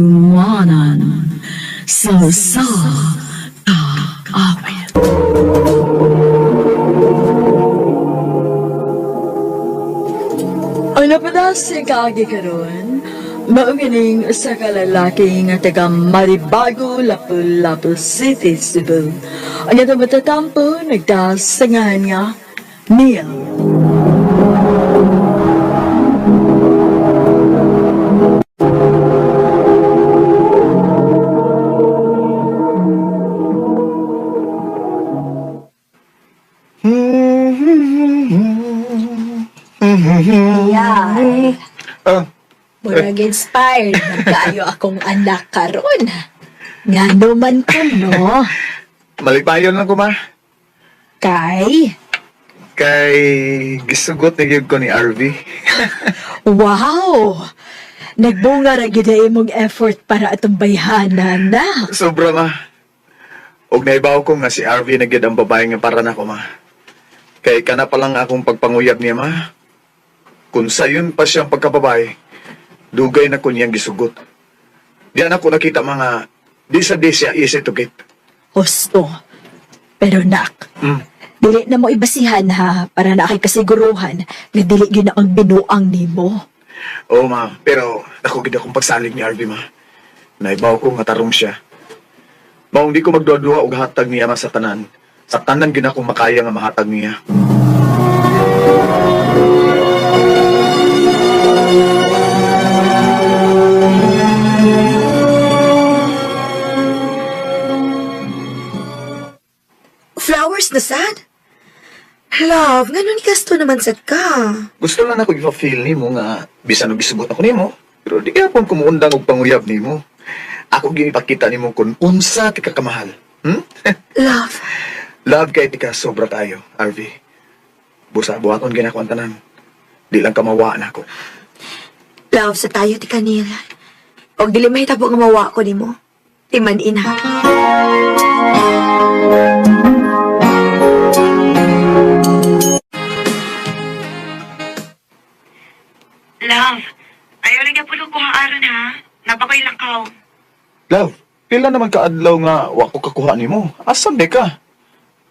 Handumanan sa sa kaawit. Ano pa na si kaagi karon? Maugining sa kalalaki nga taga Maribago, Lapu-Lapu City, Cebu. Ang ito matatampo, nagdasangahan nga, Neil. Yay. Ah, Murag inspired man kaayo akong anak karon. Ngano man ko, no? Malipayon lang ko ma. Kay, Kay gisugot ni gyud ko ni RV. Wow! Nagbunga ra gyud ang imong effort para atong bayhana na. Sobra ma. Og naibaw ko nga si RV na gyud ang babae nga para nako ma. Kay kana pa lang akong pagpanguyab niya ma. Kung sayon pa siyang pagkababae, dugay na ko niyang gisugot. Di na ko nakita mga di sa di siya easy to get. Husto. Pero nak, dili na mo ibasihan ha para na kay kasiguruhan nga dili gyud na ang binuang nimo. Oo ma, pero ako gid akong pagsalig ni RV ma. Naibaw ko nga tarong siya. Maong di ko magduwa-duwa og hatag niya ma sa tanan. Sa tanan gid akong makaya nga mahatag niya. Flowers na sad? Love, ganun gasto naman sad ka. Gusto lang ako ipa-feel nimo nga bisan og gisugot ako nimo, pero di gyapon kumuundang og panguyab nimo. Ako ginipakita nimo kung unsa ti ka kamahal. Love, Love kay ti ka sobra tayo, RV. Busa buhaton ginako ang tanan. Di lang ka mawa na ako. Love sa tayo ti kanil. Og dili mahitabo nga mawa ko nimo. Timan-in ha. Love, ayaw lang po ko aron ha. Napakoy lakaw. Love, pila naman kaadlaw nga wa ko kakuha nimo. Asan di ka?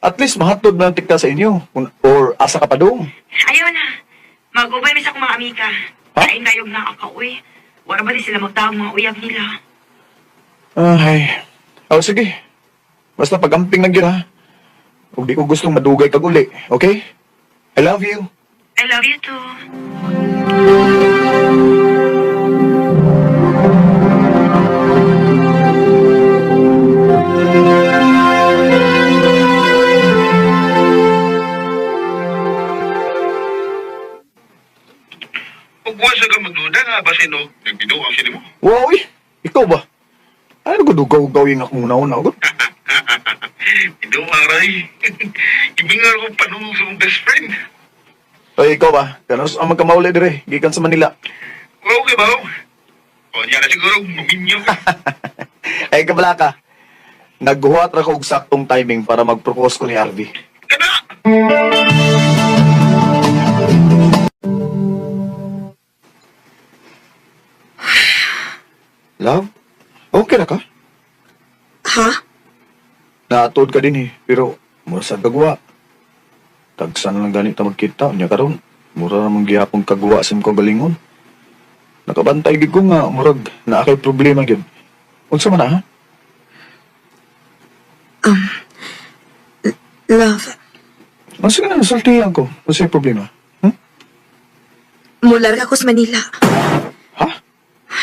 At least mahatod na lang tikta sa inyo. Or asa ka pa dong. Ayaw na. Mag-ubay mis akong mga amika. Ha? Kain kayog na ako, uy. Wala ba di sila magtawag mga uyab nila? Ay. Oh, sige. Basta pagamping lang yun, ha. Ug di ko gustong madugay kag uli, okay? I love you. I love you too. Ug wa sa ka magduda nga basin og nagbinuang siya nimo. Wow, eh. Ikaw ba? Ano ko dugaw-gaw yung akong una-una? Gud? Binuang ray. Ibingar ko panungog sa mong best friend. Ay, ikaw ba? Kanos ang magkamauli dire, gikan sa Manila. Okay ba? O niya na siguro maminyo ka. Ay, kabala ka. Naghuwat ra ko og saktong timing para mag-propose ko ni Harvey. Kana! Love? Okay na ka? Ha? Naatod ka din eh, pero mura sa kagwa. Tagsan lang ganit na magkita, niya karon. Mura namang gihapon kagwa sa imong kagalingon. Nakabantay gid ko nga, murag naa kay problema gid. Unsa man na, ha? Love, Unsa ka na nasultihan ko? Unsa yung problema? Hmm? mularga ko sa Manila. Ha?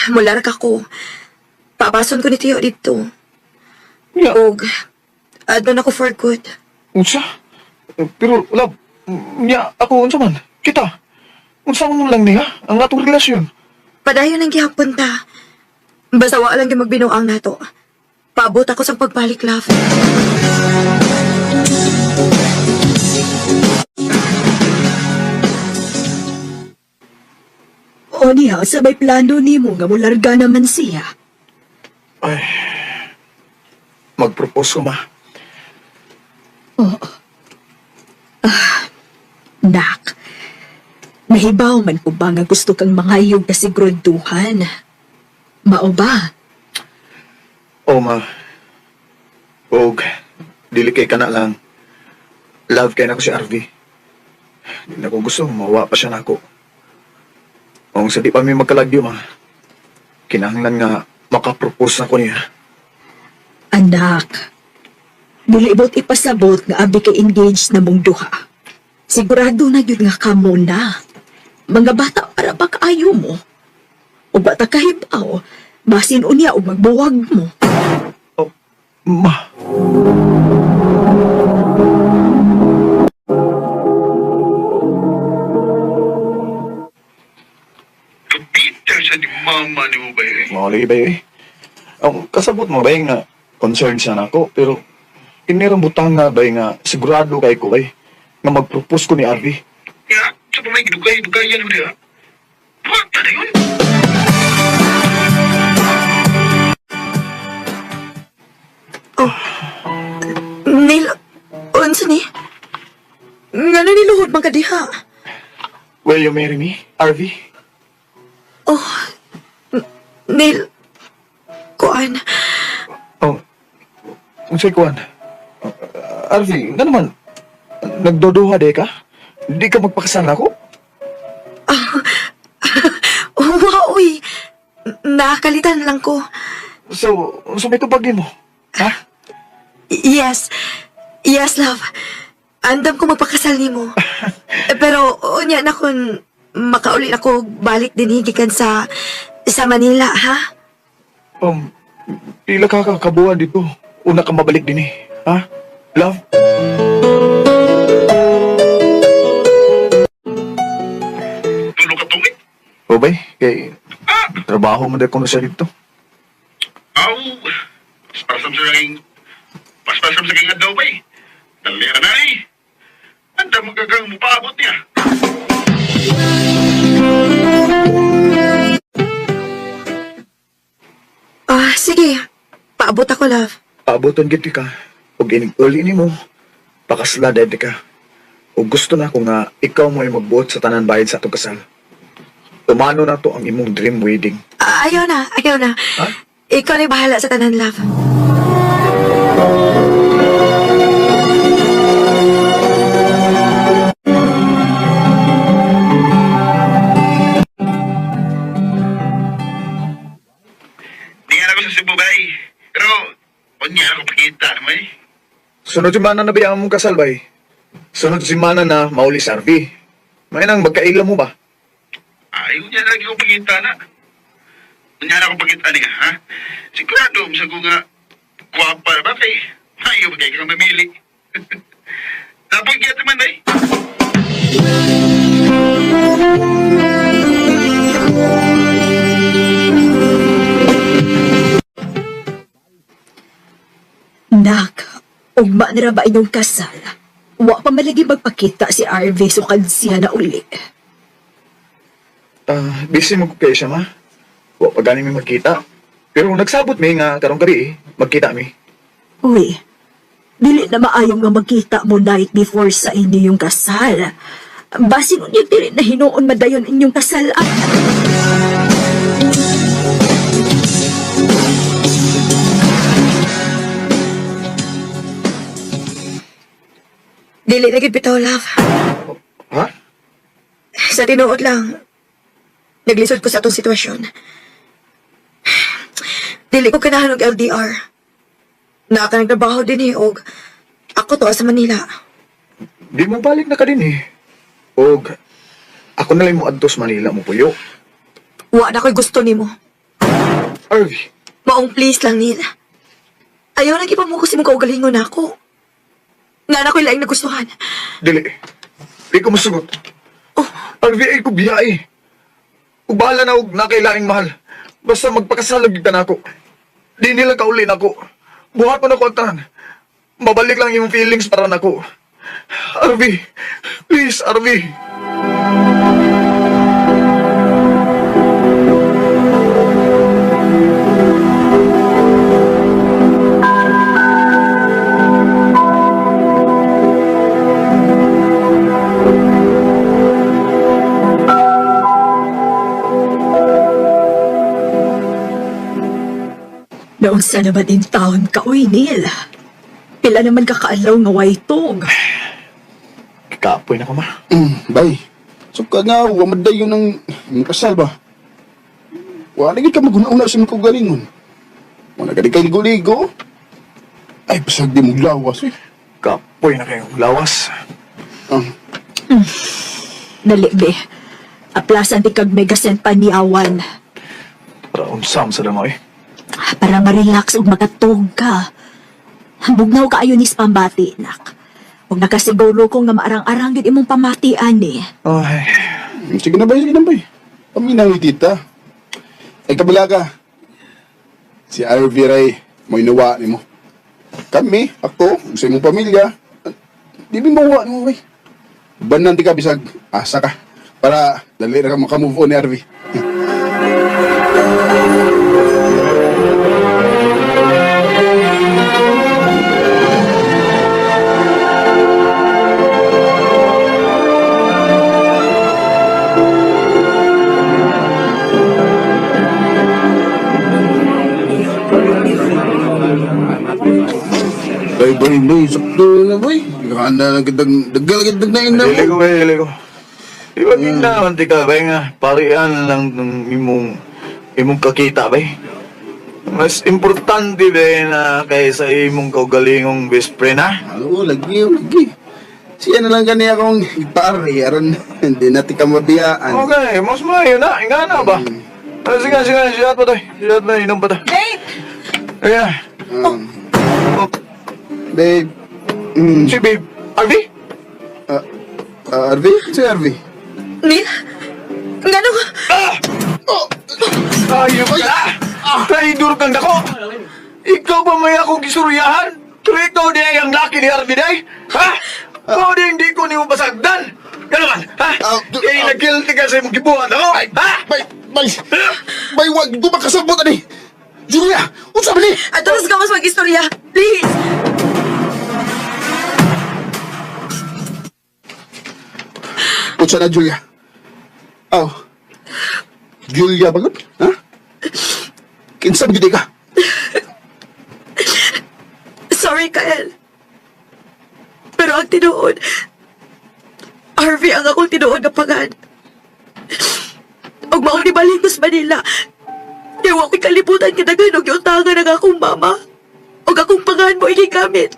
Mularga ko. Papason ko ni Tio dito. Nya, Og, adon ako for good. unsa? Pero, love, nya, ako unsa man? Kita. Unsa man lang niya ang atong relasyon? Padayon ang gihapon ta. Basta wa lang gyud magbinuang nato. Paabot ako sa pagbalik, love. O niya, sa may plano nimo nga mularga naman siya. Ay, mag-propose ko ma. Nak, Nahibaw man ko ba nga gusto kang mangayog kasiguraduhan? Mao ba? Oh, ma. Og, dili kay kana lang. Love kay nako si RV. Di na ko gusto, mawa pa siya nako. Kung sa di pa mi magkalagyo, ma. Kinahanglan nga makapropose na ko niya. Anak, dili bot ipasabot nga abi kay engaged na mong duha. Sigurado na gyud nga kamo na. Mga bata para pa kaayo mo. O bata kahibaw, basin unya og magbuwag mo. Oh, ma. Peter sa ni mama ni mo ba eh? Mauli ba eh? Ang kasabot mo ba nga concerned siya nako, pero kinirang butang nga ba nga sigurado kay ko eh, nga mag-propose ko ni RV. Ya, sa pamay gidugay-dugay yan mo diha. Bata na yun. Neil, unsa ni? Ngano niluhod man ka diha? Will you marry me, RV? Oh, Neil, kuan. Oh, unsay kuan? RV, nga naman, nagdoduha de ka? Di ka magpakasal ako? Oh, wow, uy. Nakalitan lang ko. So, unsa may tubag nimo? Ha? Yes. Yes, love. Andam ko magpakasal nimo. Eh, pero unya na kun makauli ako balik din gikan sa Manila, ha? Pila ka kakabuan dito. Una ka mabalik din eh. Ha? Love? Tulo ka tungit. O bay, kay trabaho mo dahil kung siya dito. Aw, paspasam sa aking, paspasam sa aking adlaw ba eh. Dali na eh. Andam magagang mupaabot niya. Ah, sige. Paabot ako, love. Paaboton gid ka. Og inig uli nimo, pakasla dahil ka. O gusto na ko nga ikaw mo ay magbuot sa tanan bayad sa atong kasal. Tumano na to ang imong dream wedding. Ah, ayaw na, ayaw na. Ha? Ikaw na bahala sa tanan, love. Di nga ako sa Cebu bay. Pero, unya ako pakita naman eh. Sunod semana na ba ang mong kasal bay? Sunod semana na mauli sa RV. May nang magkaila mo ba? Ay, unya na lagi ko pakita na. Unya na ako pakita niya, ha? Sigurado, sa ko nga, kwapa na ba kay, ayaw ba kay kang mamili. Tapos kaya naman ay. Nak, ugma na ra ba inyong kasal? Wa pa malagi magpakita si RV sukad siya na uli. Ah, busy mo ko kay siya ma. Wa pa gani mi magkita. Pero nagsabot mi nga karong gabi eh, magkita mi. Uy, dili na maayo nga magkita mo night before sa inyong kasal. Basin unya dili na hinuon madayon inyong kasal. Ah, Dili na gid bitaw, love. Ha? Sa tinuod lang, naglisod ko sa atong sitwasyon. Dili ko kanahan og LDR. Naa ka nagtrabaho din eh, og ako to sa Manila. Di mo balik na ka din eh. Og ako na lang mo adto sa Manila mo puyo. Wa na ko'y gusto nimo. RV, Maong please lang, Neil. Ayaw na ipamukos imong kaugalingon nako. Nga na ko'y laing nagustuhan. dili. Di ko masugot. Oh, RV ay ko biyahe. Ug bahala na og nakailaing mahal. Basta magpakasal gyud ka nako. Di nila kauli nako. Buhat mo na ko ang tanan. Mabalik lang yung feelings para nako. RV, please RV. Naunsa naman in town ka, uy, Neil. Pila naman ka kaadlaw nga waytog. Kapoy na ko, ma. Bay. So ka nga, wamaday yun ang ang kasal ba? Wala ka maguna-una sa imong kaugalingon. Wala ka di kay ligo-ligo. Ay, basag di mo lawas eh. Kapoy na kayong lawas. Ah, Dali, be. Aplasan ti kag megasent paniawan. Para unsam sa damo eh. Para ma-relax ug makatog ka. Bugnaw kaayo ni pambati, nak. Ug nakasiguro ko nga maarang-arang gid imong pamatian eh. Ay, sige na bay, sige na bay. Paminaw ni tita. Ay, kabala ka. Si RV Ray, mo inuwa ni mo. Kami, ako, sa imong pamilya, di mi mawa ni mo bay. Banan di ka bisag, asa ka. Para dali ra ka makamove on ni RV. Bay, bay, bay, sakto na bay. Nakahanda lang kitang, dagal kitang na ina dili mo. ko ba, dili ko. Iba ginawan ti ka ba nga, parian lang ng imong, imong kakita ba. Mas importante ba na kaysa imong kaugalingong best friend ha? Oo, lagi, oh, lagi. Siya na lang gani akong ipari, aron hindi natin ka mabiyaan. Okay, mas maayo na, ingana ba? Ah, sige, sige, siyat pa tayo. Siyat pa, inom pa tayo. Babe! Ayan. Oh, Babe, si babe, Arby? Arvi? Si Arvi? Neil? Ngano? Ah! Oh! Ayop ka! Traidor kang dako! Ikaw ba may akong gisuryahan? Pero ikaw di ay ang laki ni Harvey day? Ha? Mao di hindi ko nimo pasagdan! Gano'n man, ha? Ah, Kaya ah. nag-guilty ka sa imong gibuhat ako? Ha? Bay, bay, bay, wag, di ba kasabot ani? Julia, unsa ba ni? Ato nas gawas mag-istorya. Please! Unsa na, Julia? Oh. Julia ba gud? Ha? Kinsa ba gid ka? Sorry, Kael. Pero ang tinuod, Harvey ang akong tinuod na pangan. Og maong nibalik ko sa Manila. Kaya wa ko'y kalibutan kadaghan og giuntangan ang akong mama. Og akong pangan mo igigamit.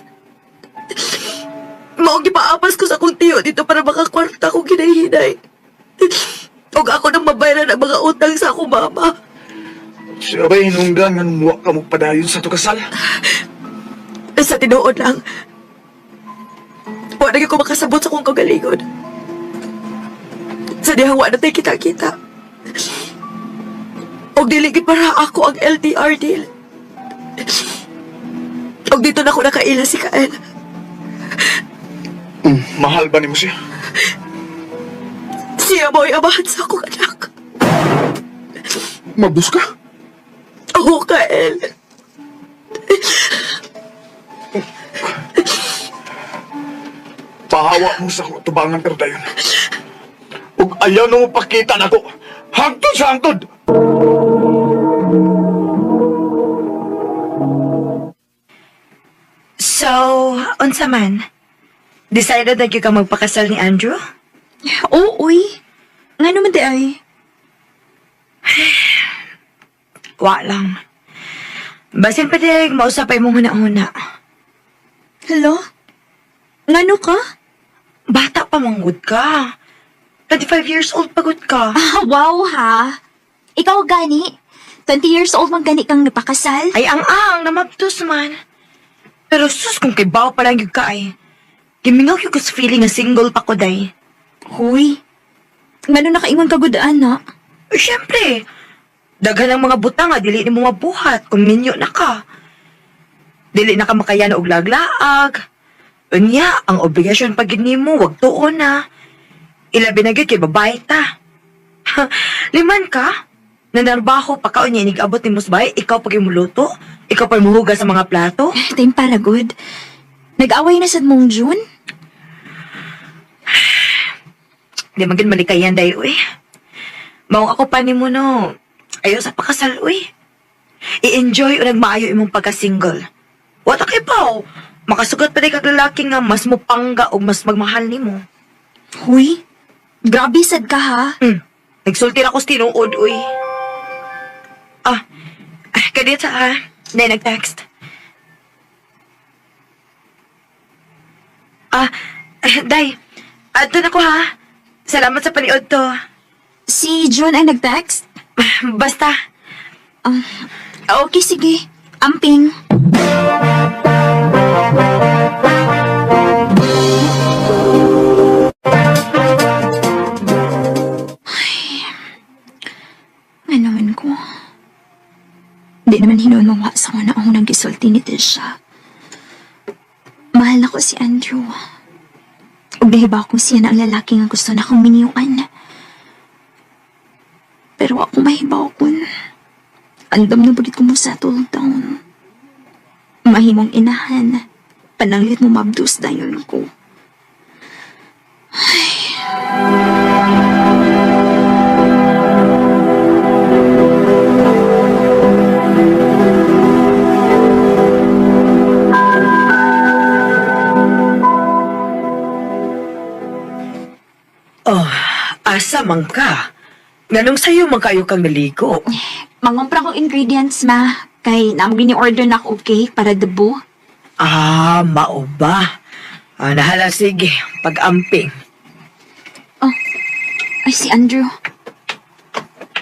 Maong gipaapas ko sa akong tiyo dito para makakwarta akong ginahinay. Og ako nang mabayaran ang mga utang sa akong mama. Siya ba hinungdan nga muwa ka mo padayon sa tukasal? Sa tinuod lang. Wala na ko makasabot sa akong kagalingon. Sa dihang wala tayo kita-kita. Og dili gid para ako ang LDR deal. Og dito na ako nakaila si Kael. Mahal ba nimo siya? Siya mo'y amahan sa akong anak. Mabus ka? Oo, Kael. Pahawa mo sa akong tubangan pero dayon. Ug ayaw na mo pakita nako. Hangtod sa hangtod! So, unsa man? Decided na gyud ka magpakasal ni Andrew? Oo, uy. Nga naman di ay. Wa lang. Basin pa direk mausap ay mong huna-huna. Hello? Ngano ka? Bata pa manggod ka. 25 years old pagod ka. Ah, wow ha. Ikaw gani. 20 years old man gani kang napakasal. Ay, ang-ang, namabtos man. Pero sus, kung kay bao pa lang yun ka ay. Gimingaw yun ko sa feeling nga single pa ko, day. Huy. Ngano nakaingon ka gud ana? Eh, Siyempre, daghan ang mga butang nga, dili ni mo mabuhat kung minyo na ka. Dili na ka makaya na og laglaag. Unya, ang obligasyon pag nimo, wag tuon na. Ilabi na gyud kay babae ta. Liman ka? Nanarbaho pa ka, unya, inig-abot ni Musbay, ikaw pag imuluto, ikaw pa muhugas sa mga plato. Time para good. Nag-away na sad mong June? Di man gyud malikayan dayo eh. Maong ako pa nimo no. Ayaw sa pakasal uy. I-enjoy o nagmaayo imong pagka-single. Wata kay paw. Makasugat pa di kag lalaki nga mas mupangga o mas magmahal nimo. Huy, grabe sad ka ha. Nagsulti ra ko sa tinuod, uy. Ah, ah kadita ha. Nay, nag-text. Ah, Day. Adto na ko ha. Salamat sa paniod to. Si John ang nag-text? Basta. Okay, sige. Amping. Ay, nga naman ko. Di naman hinuon mawa sa una akong nang gisulti ni Tisha. Mahal na ko si Andrew. Ug nahiba ko siya na ang lalaki nga gusto na akong miniyuan. Pero ako mahibaw kun. Andam na bagit ko mo settle down. Mahimong inahan. Pananglit mo mabdus dayon ko. Oh, asa man ka? Nganong sayo man kayo kang naligo? Mangumpra kong ingredients, ma. Kay namo gini-order na ako og cake para debo. Ah, mao ba? Ah, nahala sige, pag-amping. Ay, si Andrew.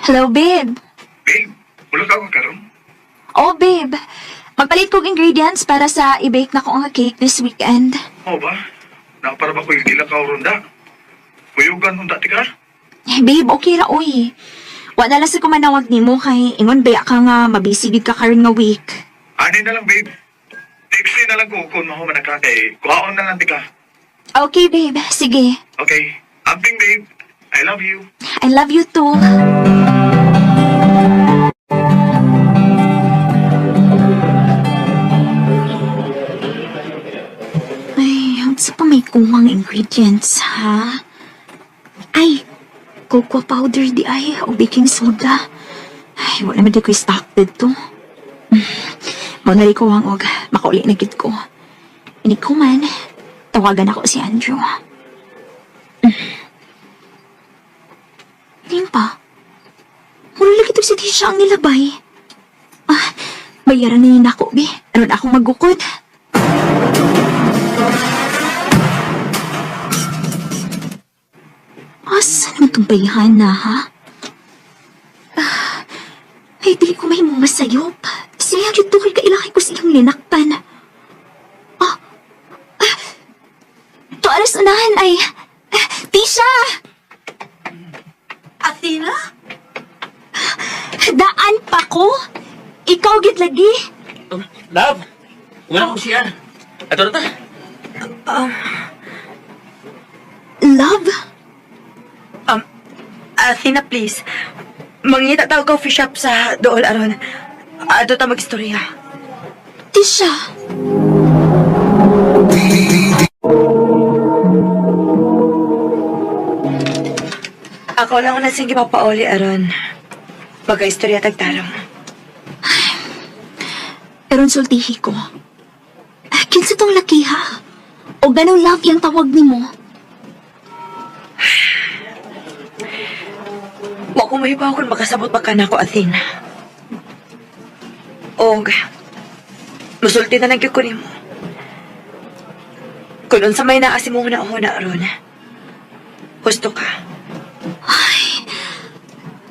Hello, babe. Babe, wala ka akong karon? Oh, babe. Magpalit kog ingredients para sa i-bake na ko ang cake this weekend. Oo ba? Napara ba ko yung gila ka ronda? Kuyugan unda ti ka? Eh, babe, okay ra oy. Wa na lang sa kumanawag nimo kay ingon baya ka nga mabisi gid ka karon nga week. Ani na lang, babe. Text na lang ko kung mahuman na ka kay kuhaon na lang ti ka. Okay, babe. Sige. Okay. Amping, babe. I love you. I love you too. Ay, sa pa may kuwang ingredients, ha? Ay, cocoa powder di ay, o baking soda. Ay, wala naman di ko stock dito. Mao na rin ko ang og makauli na gid ko. Ini ko man, tawagan ako si Andrew. Tingin pa. Mura lagi itong si Tisha ang nilabay. Ah, bayaran na yun ako, be. Aron akong magukod. Asa naman itong bayhan na, ha? Ah, ay, dili ko may masayop. Siya yung kay kailaki ko siyang linakpan. Ah, ah, to alas unahan ay... Ah, Tisha! Athena? Daan pa ko? Ikaw gid lagi? Love! Wala ko siya. Ato na ta. Love? Athena, please. Mangita tawag coffee shop sa dool aron. Adto ta magistorya. Tisha! Ako lang una sige papauli aron. Pagka-istorya tagtarong. Aron sultihi ko. Ah, kinsa tong laki ha? O ganong love yung tawag nimo? Wa ko mahibaw kung makasabot pa ka nako, Athena. Og, musulti na lang gyud ko nimo. Kung unsa may naa si mong huna-huna aron. Husto ka.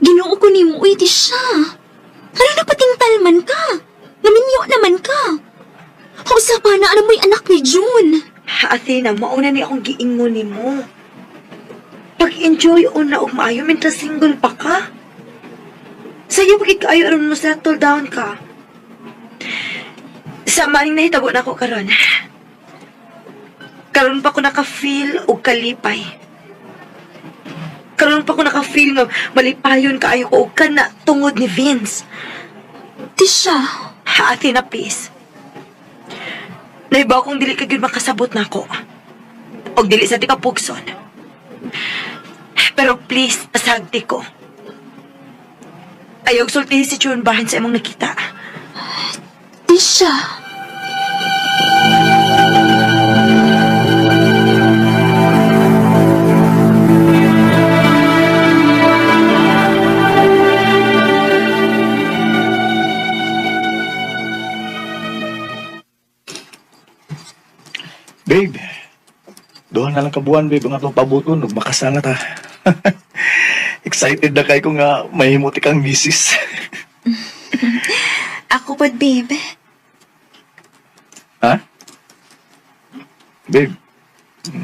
Ginoo ko nimo, uy, Tisha. Ano na patingtal man ka? Naminyo naman ka. Hausa pa na, alam mo'y anak ni June. Athena, mauna ni akong giingon nimo. Pag-enjoy una og maayo mintas single pa ka. Sayo pagid kaayo aron mo settle down ka. Sa maning nahitabo na ako karon. Karon pa ko naka-feel og kalipay. Karon pa ko naka-feel nga malipayon kaayo ko og kana tungod ni Vince. Tisha, Athena, please. Naibaw kong dili ka gyud makasabot nako. Og dili sa ti ka pugson. Pero please, pasagti ko. Ayaw sultihi si June bahin sa imong nakita. Tisha. Babe, doon na lang kabuan, babe, ang atong pabuton, ug makasal na ta. Excited na kay ko nga mahimuti kang misis. Ako pod, babe. Ha? Babe,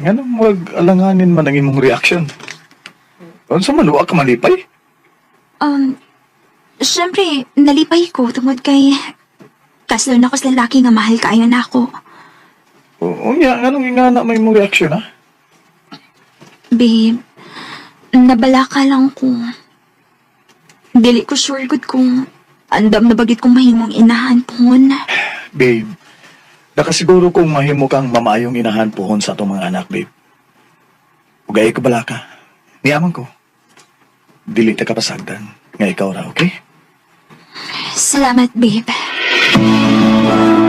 nga mag alanganin man ang imong reaction? Unsa man wa ka malipay? Syempre, nalipay ko tungod kay kaslo na ko sa lalaki nga mahal kaayo na ako. Oo, nga, nganong ingana may imong reaction, ha? Babe, nabalaka lang ko. Dili ko sure gud kung andam na bagit kong mahimong inahan pohon. Babe, nakasiguro kong mahimo kang mamayong inahan pohon sa atong mga anak, babe. Ugay ka bala ka. Niyaman ko. Dili ta kapasagdan. Nga ikaw ra, okay? Salamat, babe. Mm.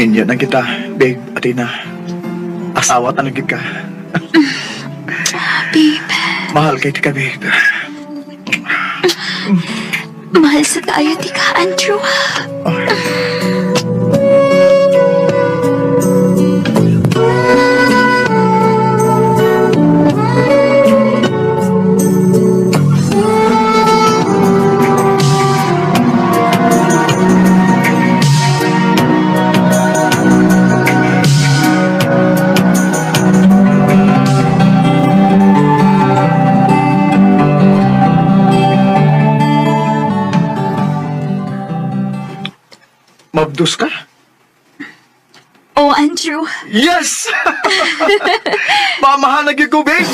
Minyo na kita, babe, Atina. Asawa tanong ka. Babe, Mahal kay tika, babe. mahal sa tayo, tika, Andrew. Mabdus ka? Oh, Andrew. Yes! Mamahal na gyud ko, babe!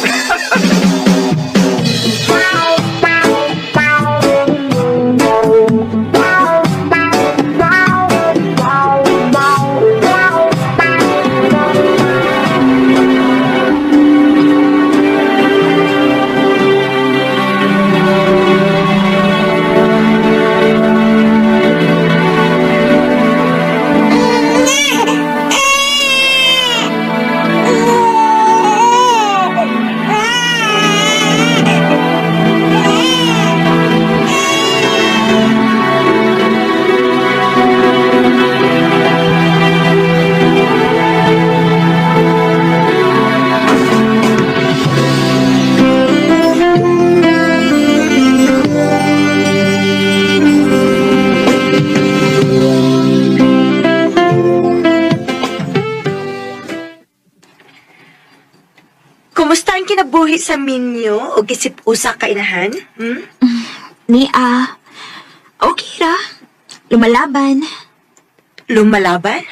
Kumusta ang kinabuhi sa minyo o gisip usa ka inahan? Hmm? Ni ah, okay ra. Lumalaban. Lumalaban?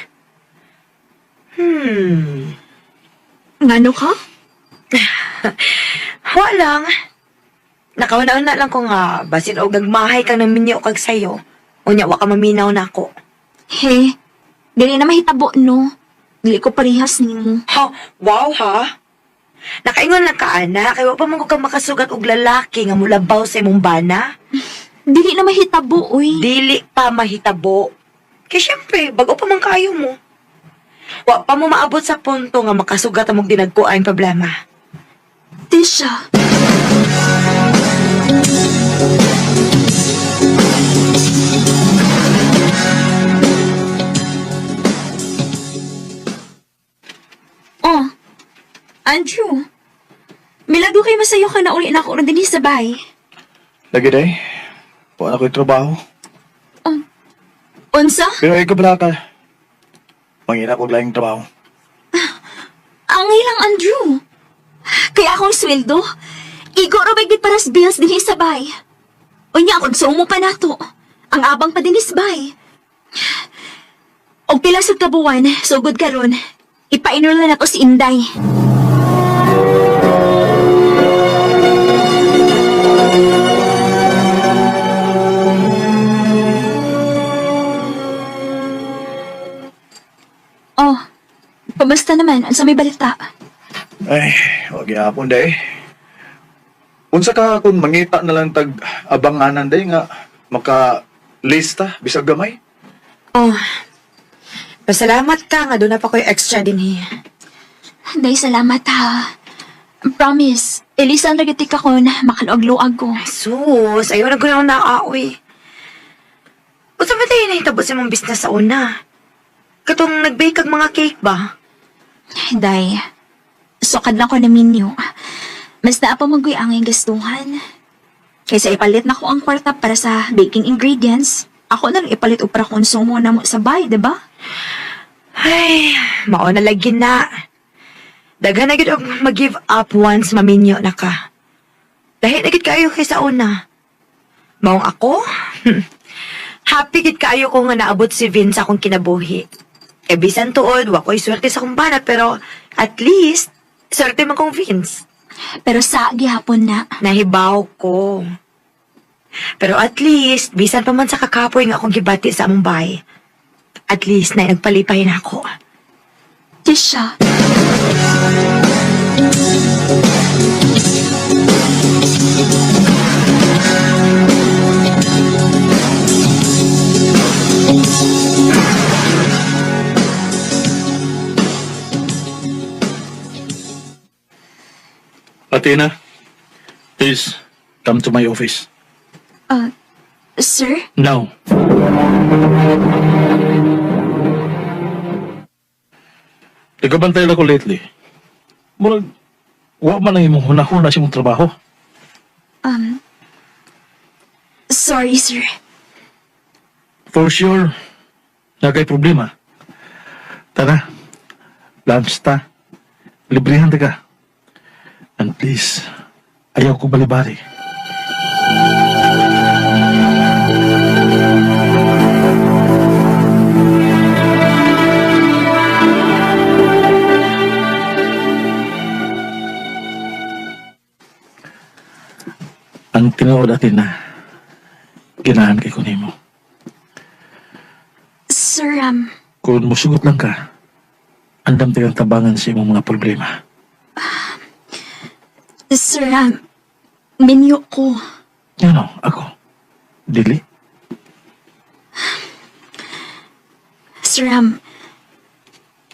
Hmm. Ngano ka? Wala lang. Nakauna-una lang ko nga, basin og nagmahay kang naminyo kag sayo. Unya, wa ka maminaw na ako. He, dili na mahitabo, no? Dili ko parehas nimo. Ha, wow ha? Nakaingon lang ka, anak. Kaya wa pa man ko ka makasugat og lalaki nga mulabaw sa imong bana. Dili na mahitabo, uy. Dili pa mahitabo. Kaya syempre, bago pa man kayo mo. Wa pa mo maabot sa punto nga makasugat among dinagkuan problema. Tisha. Oh, Andrew. Milagro kay masayo ka na uli na ako rin din sa bahay. Lagi day. Wala ko'y trabaho. Unsa? Pero ikaw bala ka. Manghirap og laing trabaho. Ang ilang Andrew. Kaya akong sweldo. Igo ra ba gid para sa bills dinhi sa bay. Unya konsumo pa nato. Ang abang pa din is bay. Og pila sa kabuwan, sugod karon. Ipa-enroll na nato si Inday. Oh, kamusta naman? Unsa may balita? Ay, wag gyapon day. Unsa ka kung mangita na lang tag abanganan day nga maka lista bisag gamay? Oh, pasalamat ka nga doon na pa ko'y extra din eh. Day, salamat ha. Promise, Elisa ang nagatik ako na makaluag-luag ko. Sus, ayaw na ko na naaoy. Unsa ba tayo nahitabo sa imong business sa una? Katong nag-bake kag mga cake ba? Day, sukad lang ko na minyo. Mas naa pa magoy ang gastuhan. Kaysa ipalit na ko ang kwarta para sa baking ingredients, ako na lang ipalit og para konsumo na mo sa bay, di ba? Ay, mao na lagi na. Daghan na gid og mag-give up once maminyo na ka. Dahil na gid kaayo kaysa una. Maong ako? Happy gid kaayo ko nga naabot si Vince sa akong kinabuhi. E bisan tuod, wa ko'y swerte sa akong bana, pero at least, swerte man kong Vince. Pero sa gihapon na. Nahibaw ko. Pero at least, bisan pa man sa kakapoy nga akong gibati sa among bahay. At least, na nagpalipay na ako. Tisha. Athena, please come to my office. Sir? Now. Nagkabantay lang ko lately. Murag, wa man ang imong hunahuna sa imong trabaho. Sorry, sir. For sure, nagkay problema. Tara, lunch ta. Librihan ta ka. And please, ayaw ko balibari. Ang tinuod atin na ginahan kay kunimo. Sir, Kung musugot lang ka, andam kang tabangan sa imong mga problema. Sir, minyo ko. Ano, ako? Dili? Sir,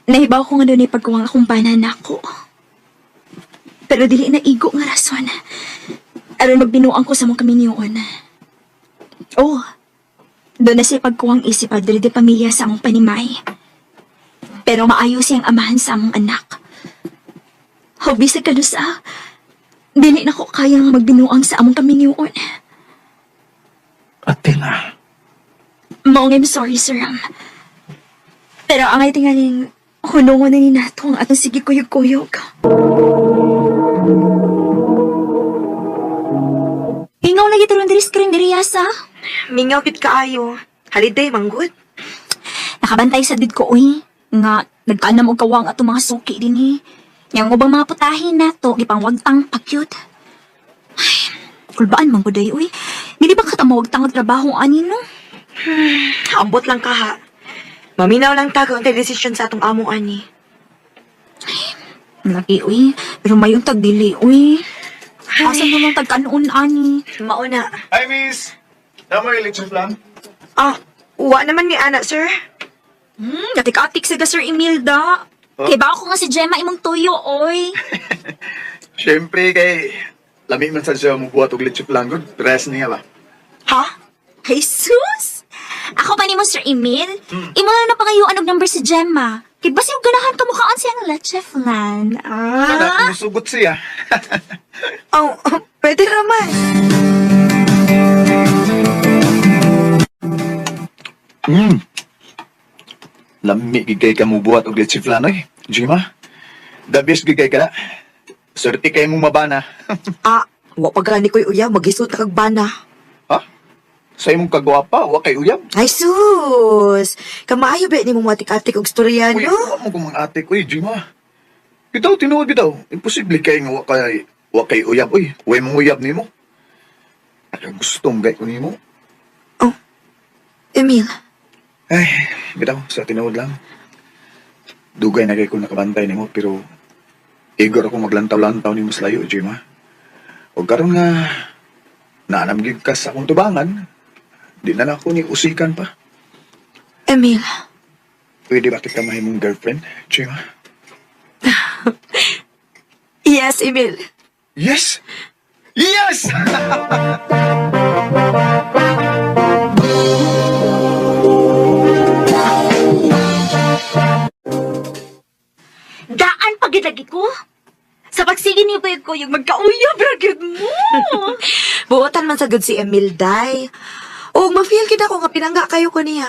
nahibaw ko nga doon ay pagkuwang akong banan ako. Pero dili na igo nga rason. Aron magbinuang ko sa mong kaminyoon. Oh, doon na siya pagkuwang isip padre de pamilya sa among panimay. Pero maayo siyang amahan sa among anak. Hobi sa kanusa, dili na ko kaya nga magbinuang sa among kaminyoon. Athena, Maong I'm sorry, Sir Ram. Pero ang ay tingaling hunungon na ni nato ang atong sige kuyog-kuyog. Ingaw lagi turon diri screen diri sa. Mingaw gid kaayo. Holiday manggod. Nakabantay sa did ko uy. Nga nagkaanam og kawang atong mga suki dinhi. Yang ubang mga putahe nato gipangwagtang pakyut. Ay, kulbaan man gud ay uy. Dili ba ka mawagtang og trabaho ani no? Ambot lang ka ha. Maminaw lang ta kung desisyon sa atong amo ani. Lagi uy, pero mayong tagdili uy. Asa na lang tagkanon ani? Mauna. Hi, miss! Tama yung leche flan? Ah, wa naman ni ana, sir. Atik-atik siga Sir Imelda. Huh? Kay ba ako nga si Gemma imong tuyo, oy. Siyempre, kay lami man sa siya mubuhat og leche flan gud. Press niya ba? Ha? Jesus! Ako pa nimo Sir Emil. Imo na napangayuan og number si Gemma. Kay basi og ganahan ka mukhaan siya ng leche flan. Kana Ah. musugot siya. Oh, pwede naman. Lami gid kay ka mubuhat og leche flan oy. Jima. The best gid kay ka na. Swerte kay mong mabana. Ah, wa pa gani ko'y uyab, magisot na kag bana. Ha? Sa imong kagwapa, wa kay uyab. Ay sus! Kamaayo ba ni mong matik-atik og storya, Uy, no? wa mo kumang ate ko, uy, Jima. Bitaw, tinuod bitaw. Imposible kay nga wa kay uyab, uy. Wa mong uyab nimo. Ay, gusto mong gay ko nimo. Oh, Emil, Ay, bitaw, sa tinuod lang. Dugay na kay ko nakabantay nimo, pero igor ako maglantaw-lantaw nimo sa layo, Jima. O karon nga, naanam gyud ka sa akong tubangan, di na lang ako ni usikan pa. Emil. Pwede ba kita mahimong girlfriend, Jima? Yes, Emil. Yes! Yes! Daan pagid lagi ko. Sa pagsige ni ko ko yung magkauyab ra gyud mo. Buotan man sa gud si Emil, day. Og ma-feel gid ako nga pinangga kayo ko niya.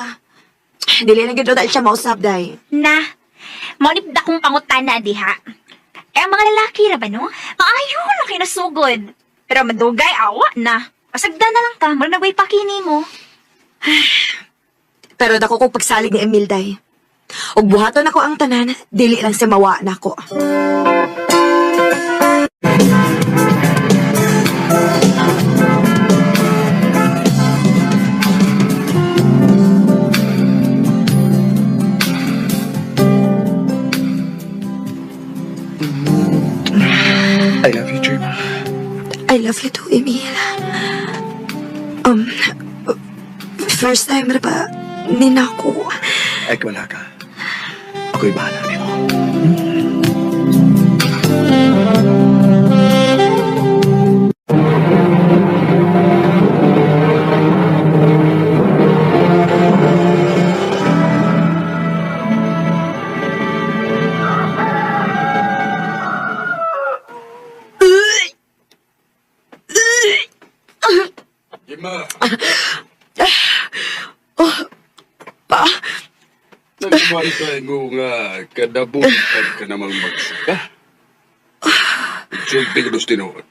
Dili na gid dahil siya mausab, day. Na, mao ni akong pangutana diha. Eh, ang mga lalaki ra ba, no? Maayo lang kay nasugod. Pero madugay, awa na. Pasagda na lang ka, mura nagway pakini mo. Pero dako kong pagsalig ni Emil, day. Og buhaton ako ang tanan, dili lang siya mawa nako. I love you, Jima. I love you too, Emil. Um, first time ra ba ninako? Ay, wala ka. Ako'y bahala nimo. Jima, Pa, nagbantay mo nga kadabutan ka namang magsuka. Sulti ka dos tinuod.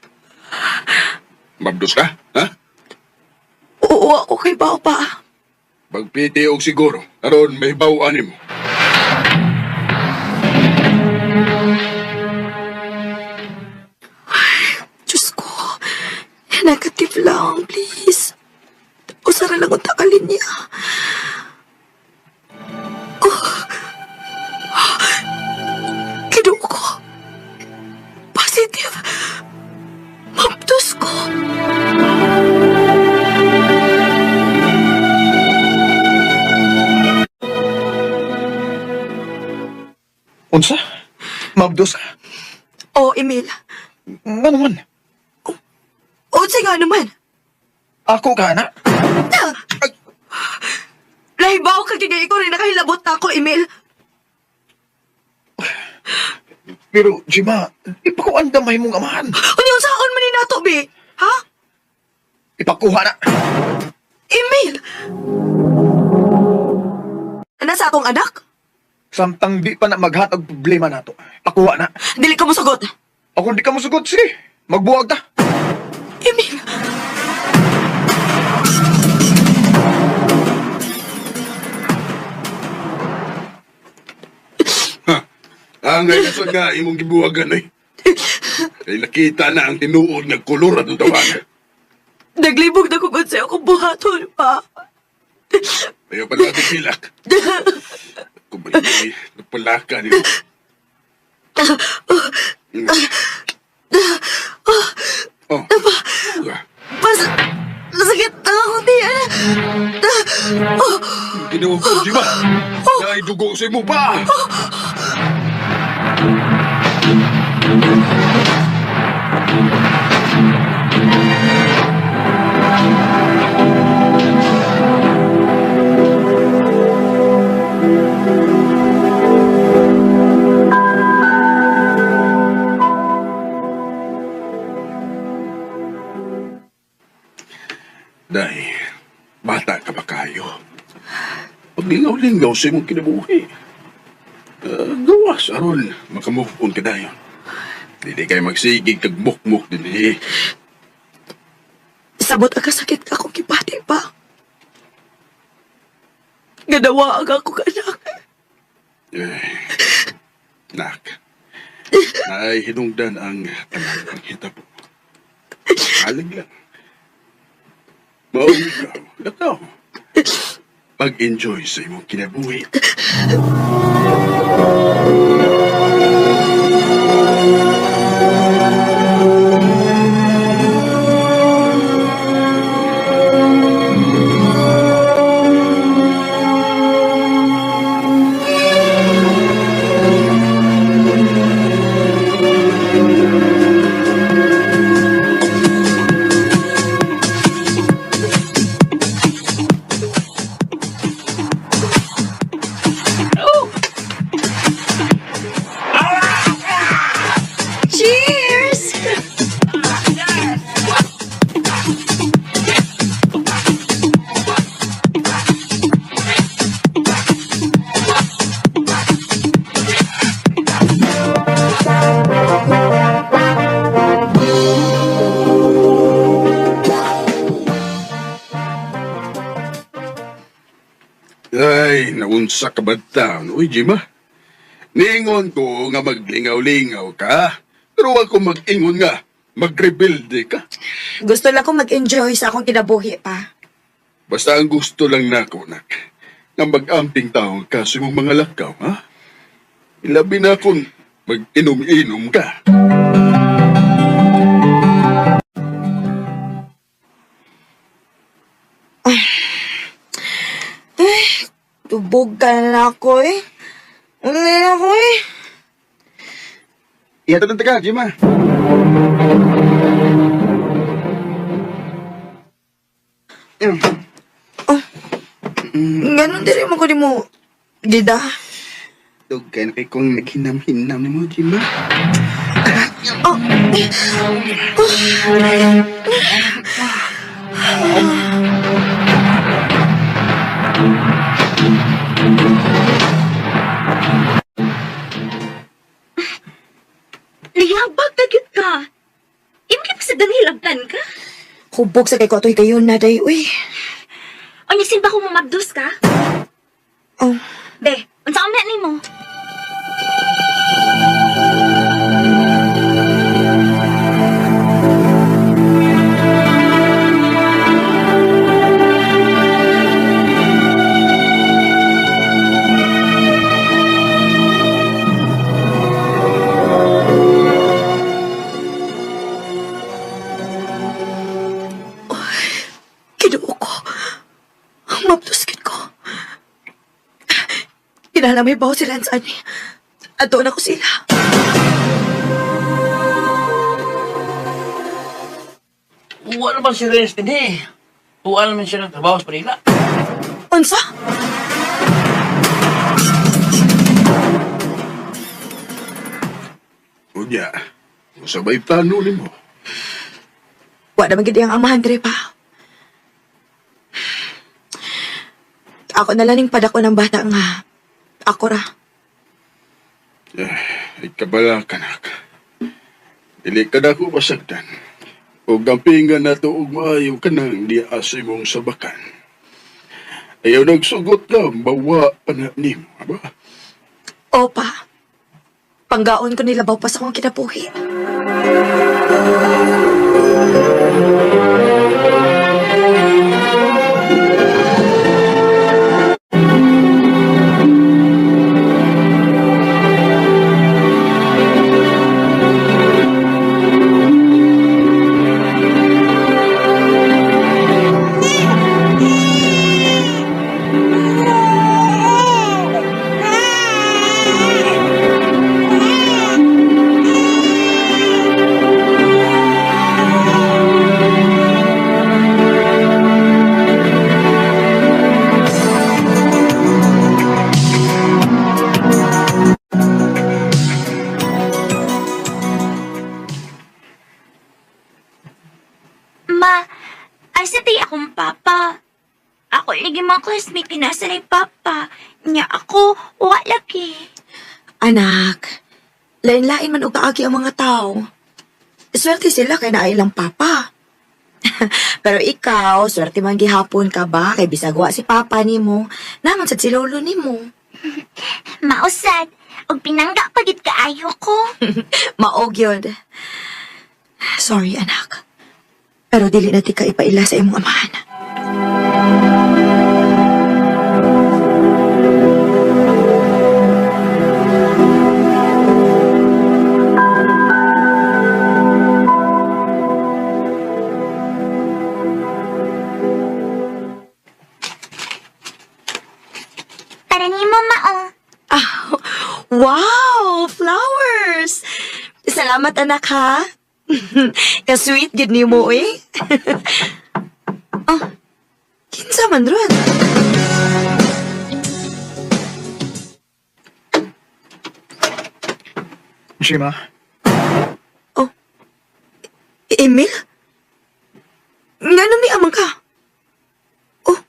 Mabdos ka, ha? oo ako kay Bao pa. Pagpiti og siguro, aron may bawaan nimo. Diyos ko, negative lang, please. Usara lang ang takalin niya. Oh. Kinuha ko. Positive. Mabdos ko. Unsa? Mabdos ka? Oh, Emil. Nga naman. Unsa nga naman. Ako ka na? Lahibaw ka kaya ikaw rin nakahilabot na ako, Emil. Pero, Jima, ipakuan damay mong amahan. Ano yung saon man ni nato, be? Ha? Ipakuha na. Emil! Nasa akong anak? Samtang di pa na maghatag problema nato. Pakuha na. Dili ka mo sagot. Ako di ka musugot, sige. Magbuwag ta. Emil! Ang ngayon nga imong gibuhagan eh. Kay nakita na ang tinuod nga kolor atong tawanan. Naglibog na kung unsay akong buhaton pa. Ayaw pa natin pilak. Kung balay, napalaka niyo. Oh. Pas, sakit na akong tiyan. Ginawa ko, di ba? Dahil dugo sa imo pa! Day, bata ka ba kayo? Paglingaw-lingaw sa imong kinabuhi. Gawas, aron, makamove on ka dayon. Dili kay magsigig kag mukmuk din eh. Sabot ang kasakit ka akong gibati pa. Gadawa ang ako anak. Eh, nak. Naay hinungdan ang tanan panghitabo. Halig lang. Maong ikaw, lakaw. Pag-enjoy sa imong kinabuhi. Cheers! Ay, naunsa ka ba taon? Uy, Jima. Niingon ko nga maglingaw-lingaw ka. Pero wag ko mag-ingon nga. Magrebelde ka. Gusto lang ko mag-enjoy sa akong kinabuhi pa. Basta ang gusto lang nako, nak. Nga mag-amping taon ka sa imong mga lakaw, ha? Ilabi na kung mag-inom-inom ka. Tubog ka na ako eh. Uli na ako eh. Ihatod na ka, Jima. Ganon diri mo ko ni mo. Gida. Dugay na kay kong naghinam-hinam ni mo, Jima. Oh. Liyabag ka gyud ka. Imo kay sa danhilabtan ka? Hubog sa kay ko atoy kayo na day. Uy. Unya sin ba ko mamabdos ka? Oh. Be, unsa man nimo? Kinuo ko. Mabduskit ko. Kinahanglan may bawo sila sa ani. Ato na ko sila. Wala naman si Renz din eh. Wala naman siya ng trabaho sa Manila. Unsa? Unya, sabay plano ni mo. Wa naman gid ang amahan dire pa. Ako na lang ning padako ng bata nga. Ako ra. Eh, ay kabala ka, nak. Dili ka na ko masagdan. O gampingan na to og maayo ka nang di asa imong sabakan. Ayaw nagsugot ka, bawa pa na nimo, aba? Opa. Panggaon ko nilabaw pa sa akong kinabuhi. Ma, asa tay akong papa? Ako lagi mga classmate kinasa ni papa. Nya ako, wa lagi. Anak, Lain-lain man og kaagi ang mga tao. Swerte sila kay naa ilang papa. Pero ikaw, swerte man gihapon ka ba kay bisag wa si papa nimo, naman sad si lolo nimo. Mausad, og pinangga pagit kaayo ko. Maog yun. Sorry, anak. Pero dili na ti ka ipaila sa imong amahan. Para nimo mao. Ah, wow! Flowers! Salamat, anak, ha? Ka-sweet gid nimo, eh. Oh, kinsa man ron? Jima, Emil? Nga ni amang ka? Oh,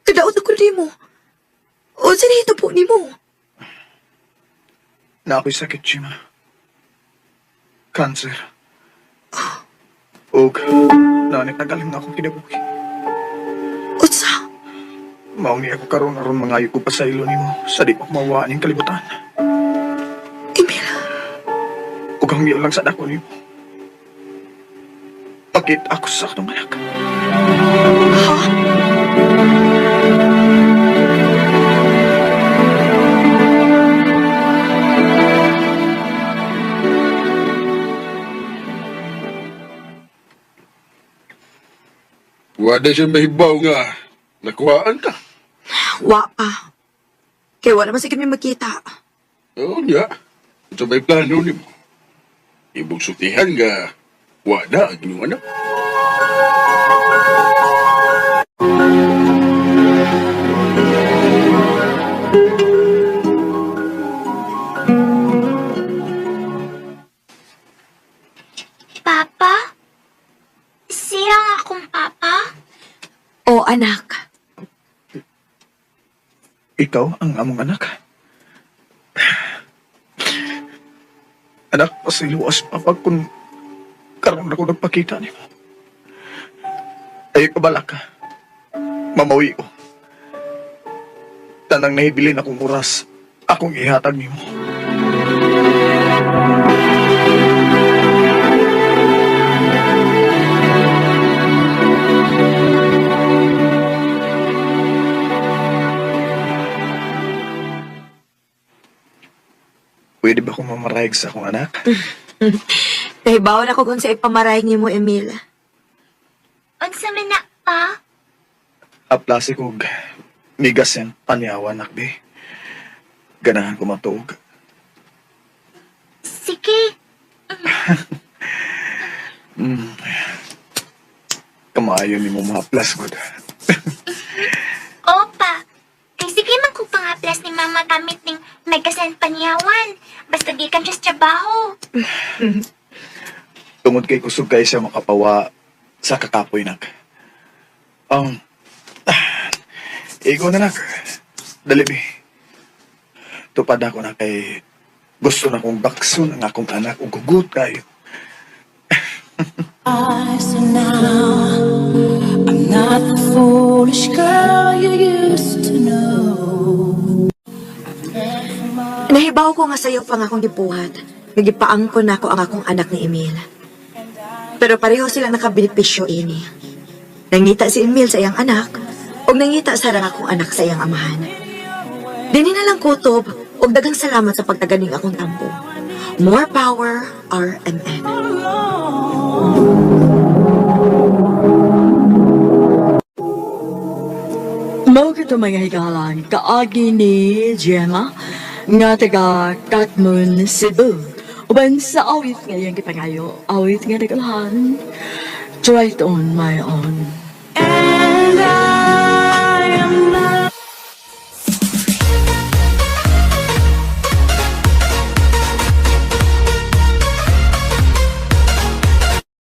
kadaot ako nimo. O, sa po nimo? na ako'y sakit, Jima. Cancer. Og, nanitagaling na akong kinabuhi. Unsa? Maungi ako karon aron mangayo ko pa sa ilo nimo sa di pa ko mawaan yung kalibutan. Emil, Ug ang lang sa dako nimo. Pakit ako sa akong anak. ha? Wala siya mahibaw nga. Nakuhaan ka. Wa pa. Kay wala man sa kami makita. Oo nga. Ito may plano ni mo. Ibig sutihan nga. Wala ang inyong anak. Papa? Siya nga akong papa? Oh, anak. Ikaw ang among anak. Anak, pasiluas papa kung karon ako nagpakita nimo. Ay, kabala ka. Mamawi ko. Tanang nahibilin akong oras, akong ihatag nimo. Pwede ba akong mamarayag sa akong anak? Nahibaw na ko kung sa ipamaray nimo, Emil. Unsa man na pa? Aplasi kog migas yan, panyawan, nakbi. Ganahan ko matuog. Sige. Kamaayo ni mo maaplas ko. Opa. Kay sige man ko pangaplas ni mama gamit ning megasan panyawan. Basta gikan siya sa trabaho. Tungod kay kusog kay siya makapawa sa kakapoy nak. Um, igo na nak. Dali bi. Tupad ako na kay gusto na kong baksun ang akong anak ug hugot kayo. So now I'm not the foolish girl you used to know. Nahibaw ko nga sayo pa nga akong gibuhat. Nagipaangko na ako ang akong anak ni Emil. Pero pareho silang nakabenepisyo ini. Nangita si Emil sa iyang anak, ug nangita sa rang akong anak sa iyang amahan. Dini na lang kutob, ug daghang salamat sa pagtaganing akong tampo. More power, RMN. Mao kito mga higalan, kaagi ni Gemma, nga taga Katmon, Cebu. Uban sa awit nga iyang gipangayo, awit nga nagalahan, Try it on my own.